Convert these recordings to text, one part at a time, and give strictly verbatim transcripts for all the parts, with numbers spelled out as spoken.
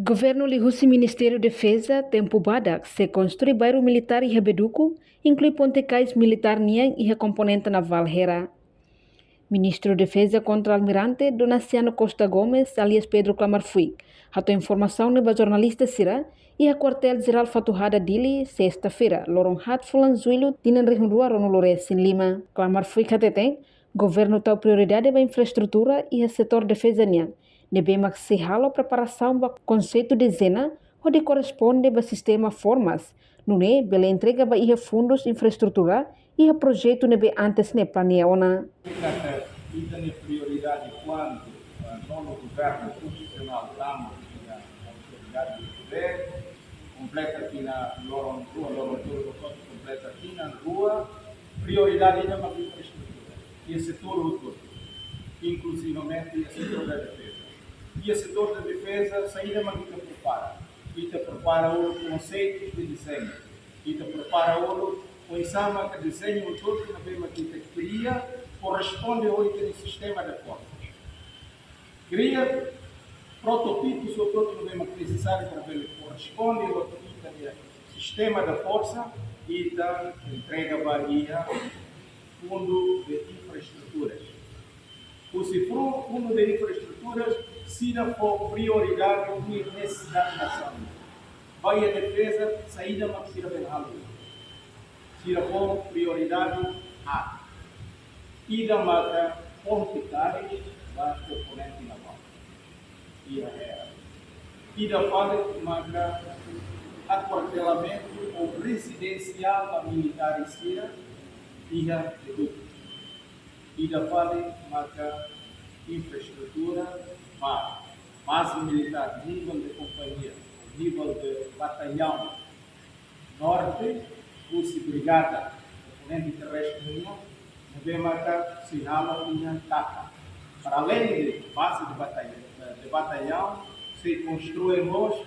Governu liuhusi Ministériu Defeza tempu badak sei konstrui bairru militár iha Beduku, inklui ponte kais militár nian iha komponente navál Hera. Ministru Defeza Kontra-Almirante Donaciano Costa Gomes, alias Pedro Klamar Fuik, hato'o informasaun ne'e ba jornalista sira iha Kuartél Jerál Fatuhada, Dili, sesta-feira, loron haat fulan Jullu, tinan rihun rua ruanulu resin lima. Klamar Fuik hateten, governu tau prioridade ba infraestrutura iha setór defeza nian, ne'ebé mak sei halo preparasaun ba konseitu dezena, hodi korresponde ba sistema FORMAS, nune'e bele entrega ba iha fundus infraestrutura iha projetu ne'ebé antes ne'e planeia ona. Ita, ita-nia prioridade kuandu, eh, nonu governu konstitusionál tama iha autoridade de poder, kompleta tinan loron rua, loron rua, kompleta tinan rua, prioridade ida mak infraestrutura. Iha setór hotu, inkluzivamente iha setór da defeza. Iha setór da defeza, saida mak ita prepara? Ita prepara uluk konseitu de dezeñu. Ita prepara uluk oinsá mak dezeñu hotu-hotu ne'ebé mak ita kria, korresponde ho ita-nia sistema de forsa. Kria protótipu hotu-hotu ne'ebé mak nesesáriu para bele korresponde ho ita-nia sistema de forsa, ita entrega ba iha fundu de infraestruturas. Husi fru-, fundu de infraestruturas, sira fó prioridade iha nesesidade nasaun. Ba iha defeza, saida mak sira bele halo? Sira fó prioridade A. Ida maka ponte kais ba komponente navál iha Hera. Ida fali maka akuartelamentu ou rezidensiál ba militár sira iha Beduku. Ida fali maka infraestrutura ba baze militár, nivel de kompañia, nivel de batallaun norte, husi brigada, komponente terrestre nian, ne'ebé maka sei halo iha Tata. Para além de baze de batallaun, de batallaun, sei konstrui mós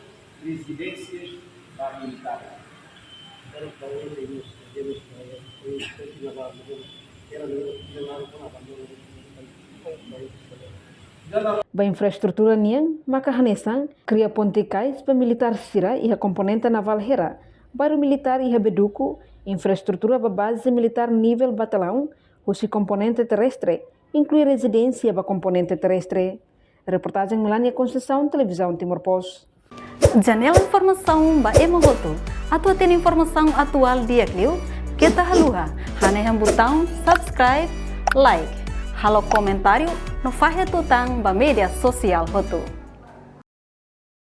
rezidénsias ba militár. Ba infraestrutura nian, maka hanesan kria ponte kais ba militár sira iha komponente navál Hera, bairru militár iha Beduku, infraestrutura ba baze militár nivel batallaun, husi komponente terrestre, inklui rezidénsia ba komponente terrestre. Reportajen Melania Conceição, Televizaun Timor Post. Janela informasaun ba ema hotu. Atu hatene informasaun atuál di'ak liu, keta haluha hanehan butaun subscribe, like, halo komentáriu no fahe tutan ba média sosiál hotu.